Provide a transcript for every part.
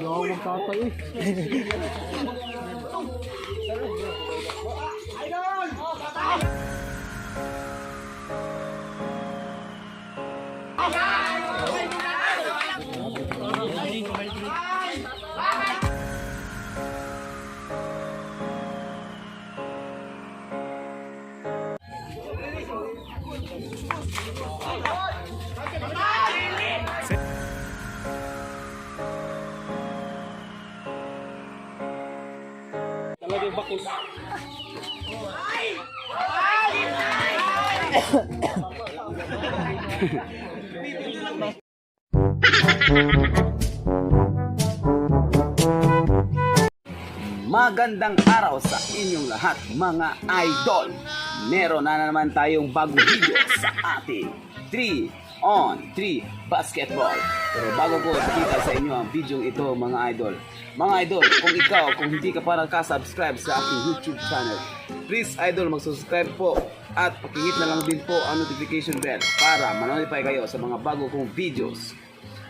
Yawang tatay eh. Talagang bakos. Magandang araw sa inyong lahat, mga idol! Meron na naman tayong bagong video sa ating 3 on 3 basketball. Pero bago ko ipakita sa inyo ang video ito, mga idol. Mga idol, kung ikaw, kung hindi ka pa nakasubscribe sa aking YouTube channel, please, idol, mag-subscribe po at pakihit na lang din po ang notification bell para manotify kayo sa mga bago kong videos.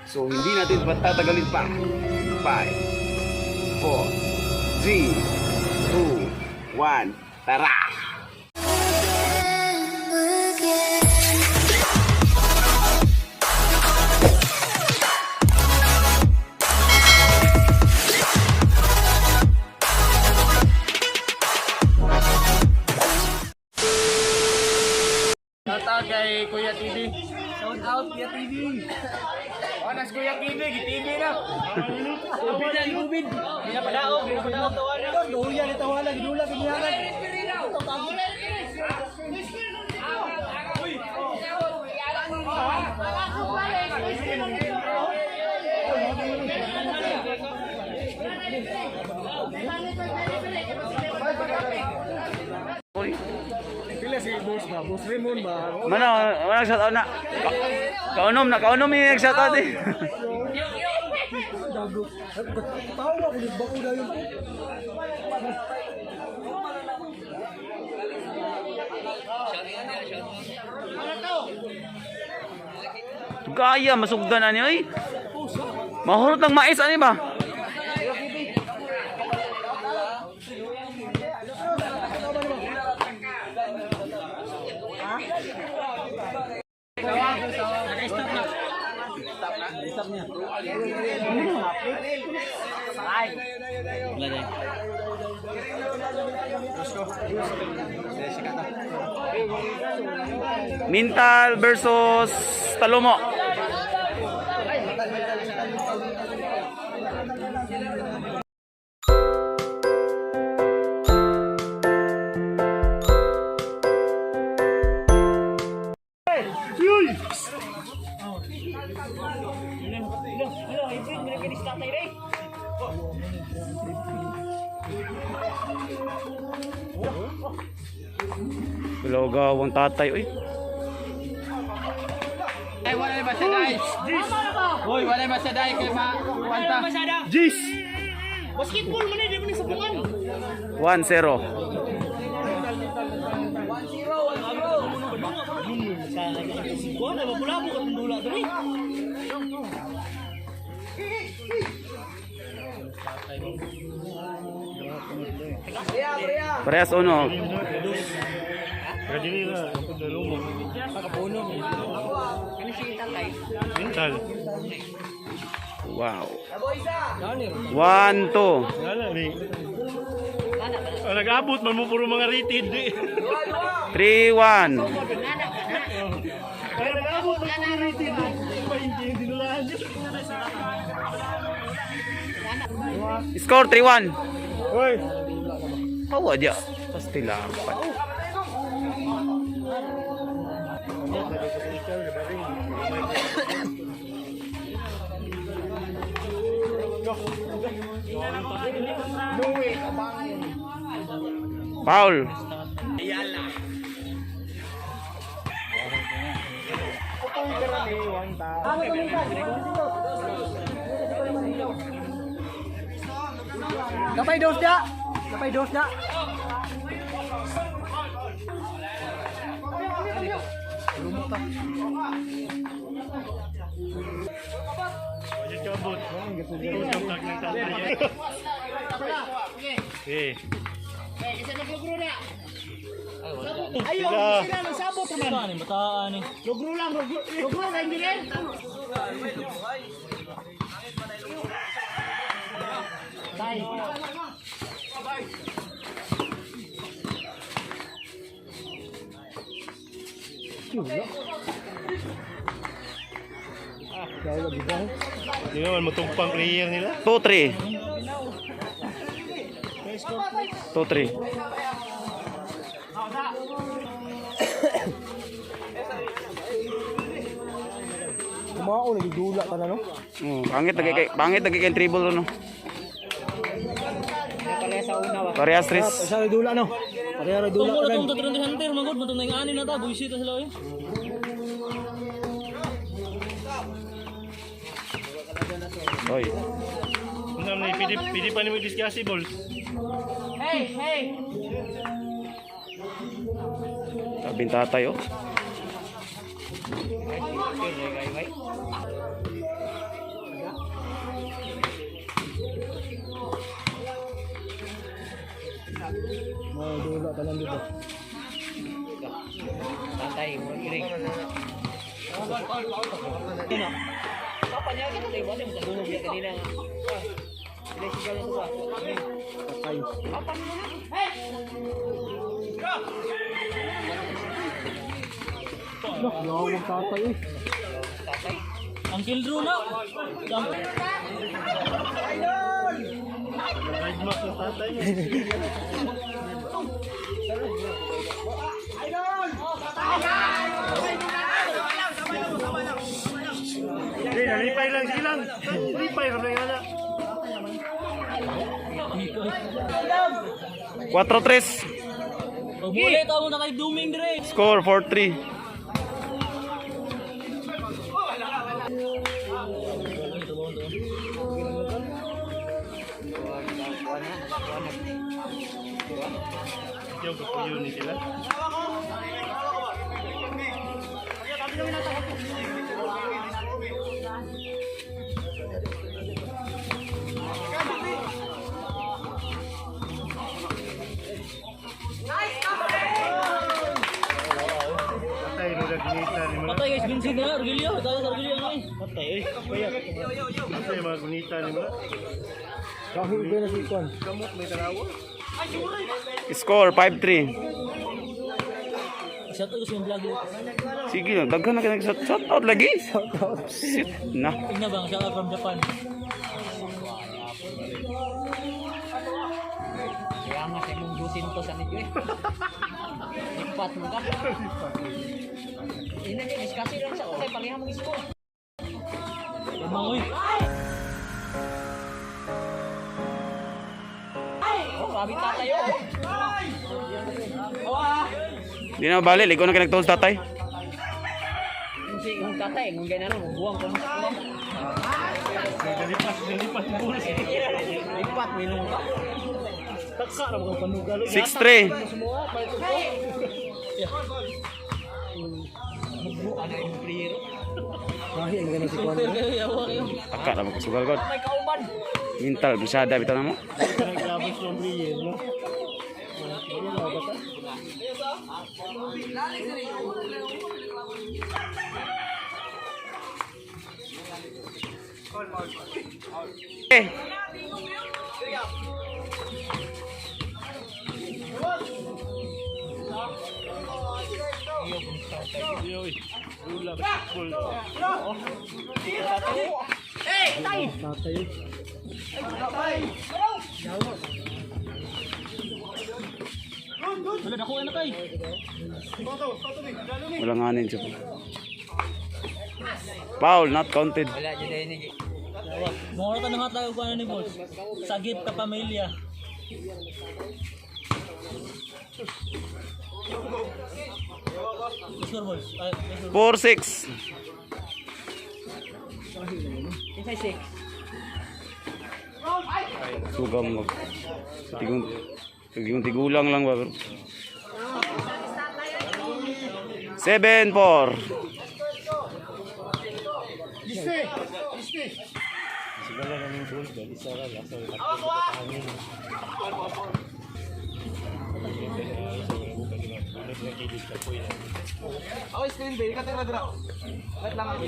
So hindi natin patatagalin pa. 5, 4, 3, 2, 1, tara! Shout out kay Kuya TV. Shout out Kuya TV. Onas Kuya TV, TV na. Tubid na, tubid. Pinapadaog, pinapadaog tawanan. Duya ni tawanan, gidula gidula. Pila si boss ba? Boss Raymond ba? Mano, wala shout out na. Kaunom na, kaunom yung shout out eh. Dago. Tawa ko bako na yun. Gaya, masugdan ani oy. Mahurot ng mais ani ba? Mintal versus Talomo. Wala ang tatay, oy. Ay, wala ba siya dai? Hoy, wala ba siya dai kay ma kwanta. Jis! 1-0. Parehas uno. Mental. Wow. 1-2. Wala ni. Ah, nag-abot man mo puro mga rated. Eh. 3-1. Ay, nag-abot man puro rated. Ba, hindi yung dinulahan yun. Score 3-1. Hoy! Awa dia. Pasti lapat. Foul. Kapay dos da. Kapay dos da. Wajud kabut. Tutong tag ng tatay. Eh. Ayaw, Sila. sila nagsabot naman. Ano bataan eh. Lugro lang, lugro, lugro na hindi rin. Hindi naman matugpang player nila. 2-3. 2-3. Kumao lagi dula ka na no. Pangit lagi kay pangit lagi kay dribble no. Parehas tres. Sa dula no. Pareha ra dula Tungkol ka na itong 300 hunter, magod, matong na yung ani na ta, buisit na sila eh. Oy. Ano na pwede pwede pa nimo discuss balls. Tabing tatay oh. Mga dula ka lang dito. Tatay, murag iring. Papa niya kita tayo ba? Mo siya kanina nga. Sila sigaw na to ba? Patay. Lah, yawang tatay eh. Ang kildro na. Jump. Ride mark ng tatay. Hindi, nalipay lang silang. Nalipay lang nga na. 4-3. Pag muli ka mo na kay Duming dire. Score 4-3. Yung kapuyo ni sila. Patay, nila gunita ni mga. Patay guys, Vincent na. Orgilio. Tayo sa Orgilio na eh. Patay, eh. Patay, mga gunita ni mga. Kahit ba na si Kwan? Kamot, may tarawa. Score 5-3. Shout out sa vlog. Sige na, daghan na kayo shout out lagi. Shit na. Tingnan bang, shout out from Japan. Kaya nga sa imong dusin to sa ninyo eh. Lipat mo ka. Ina niya, diskasi lang sa kay paliha mong score. Mangoy. Oh, grabe tatay oh. Di na bali, ligo na kayo nagtuos tatay. Yung si yung tatay, yung ganyan ano, buwang ko sa kuwang. Nalipas, nalipas yung bulas. Lipat, minum ka. Taksa na mga panugalo. 6-3. Ano yung prayer? Kahit ba na si Kwan? Taka na magsugal god. May kauban. Mental bisada bitaw na mo. Naglabos ng player, no? Eh. Yoy, gula, basketball. Tatay eh. Wala dako na kay. Walang hanin siya. Foul not counted. Wala jud ay ni. Mura ta nga tayo kuan ni boss. Sagip ka pamilya. Score boss. Ay, score. 4-6. Inside six. Sugam mag. Tigong tigong tigulang lang ba bro. 7-4. Ako screen ba? Ikaw tira dira. Wait lang ako.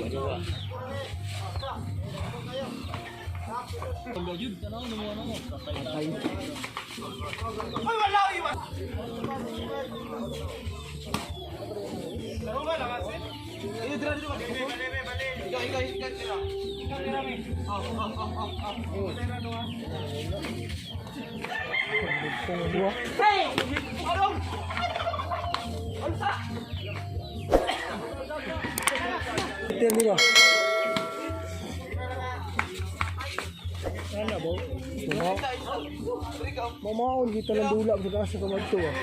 Ten nila. Ano ba? Mamaon kita ng dula sa taas sa kamadto ah.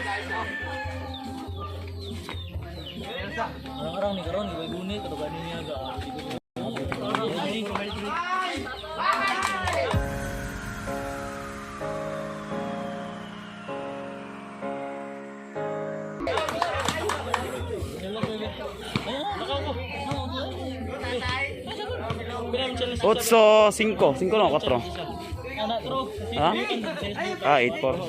Arang-arang ni karon gibay guni kato gani niya ga. 8-5. 5 no, 4. Ha? Ah, 8-4.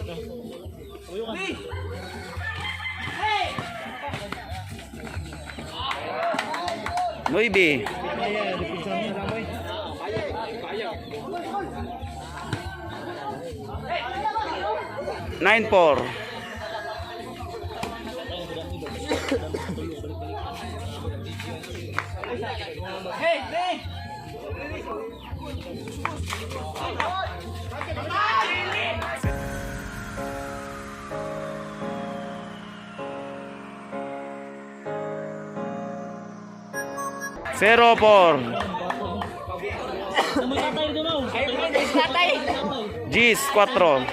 Nueve. 9-4. 0-4. Gis, 4.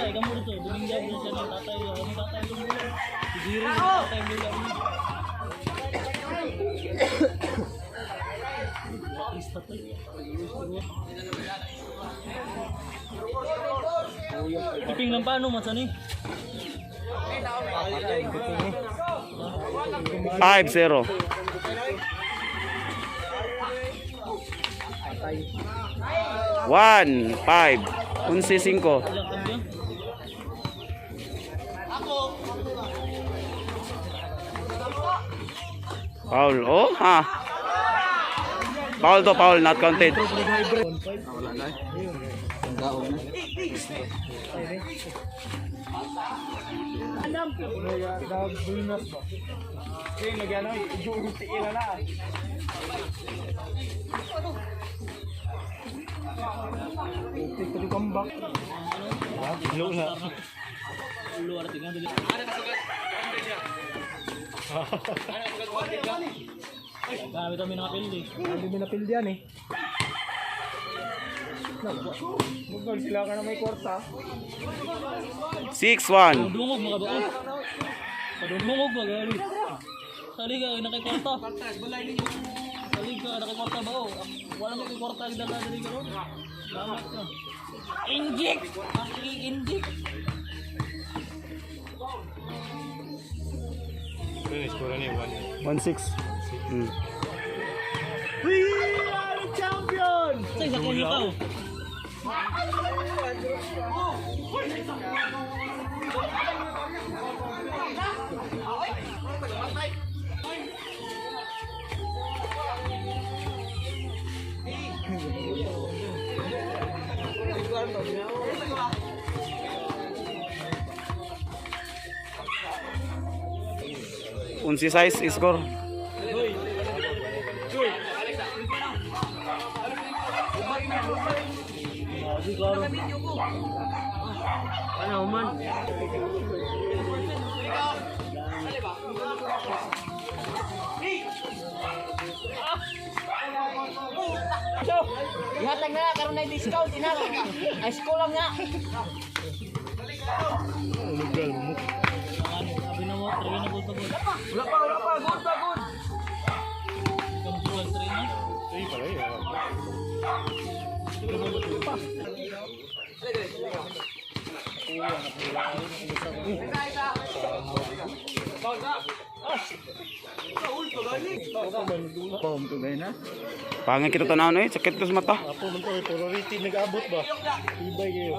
Piping lang paano man sani? 5-0. 1-5. 11-5. Foul. Oh, ha. Foul to, foul. Not counted. Take to comeback. Grabe kami nakapildi. Hindi mo napildi yan eh. Bugol sila ka na may kwarta. 6-1. Dungog mga bao. Padungog mga gali. Sali ka nakay kwarta. Sali ka nakay kwarta bao. Wala mo kay kwarta dala dali karon. Salamat ka. Inject! Ang i-inject. 1-6. We are the champion! Sa isa ko ikaw. 11 size score. Ihatag na karon na discount ina. Ay school lang nga. Sabi na mo, try na good pa good. Wala pa, wala pa, good pa, good. Ikaw mo try na. Pangit kita tanaw eh, sakit ko sa mata. Apo man to, eh, puro rated nag-abot ba? Ibay kayo.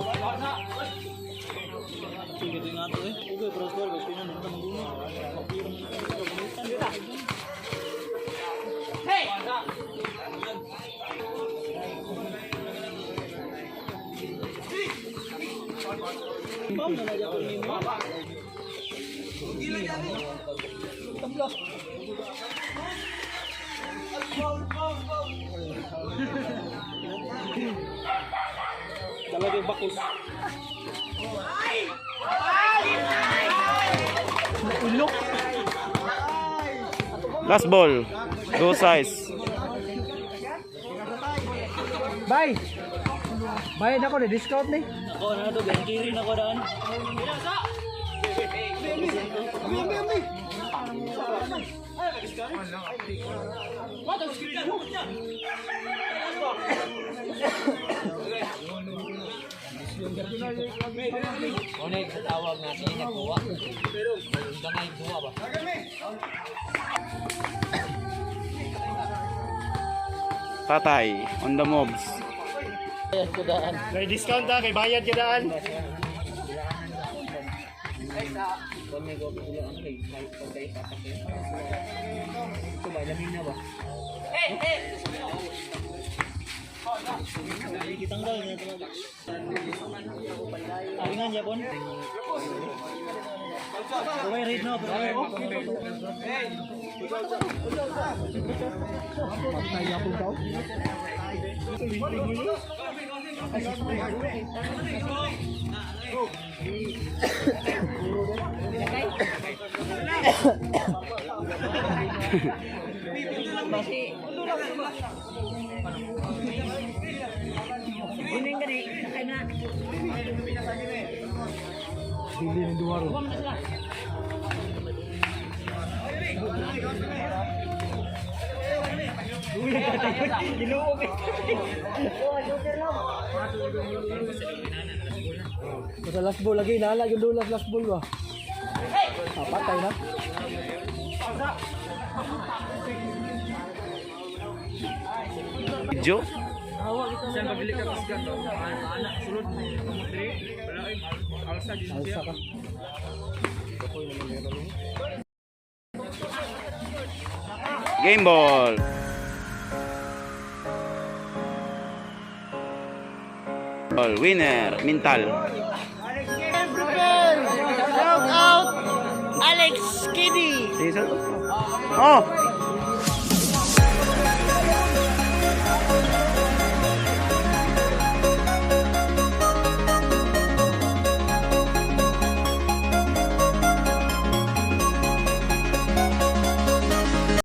Sige nga to eh. Ugay pero score guys pinan man guno. Talagang bakos. Last ball. Go size. Bye! Bayad ako na discount ni. Ako na to gangkiri na ko daan. Tatay, on the mobs. Ayan ko daan. May discount ha, kay bayad ka daan. Kitanggal na talaga. Aringan Japon. Okay, rate no, pero Hindi ng duwaro. Basta last ball lagi, naala yung dulas last ball ba? Ah, patay na. Video? Alsa ka. Game ball. Ball winner, Mintal. Shout out Alex Kiddy. Oh!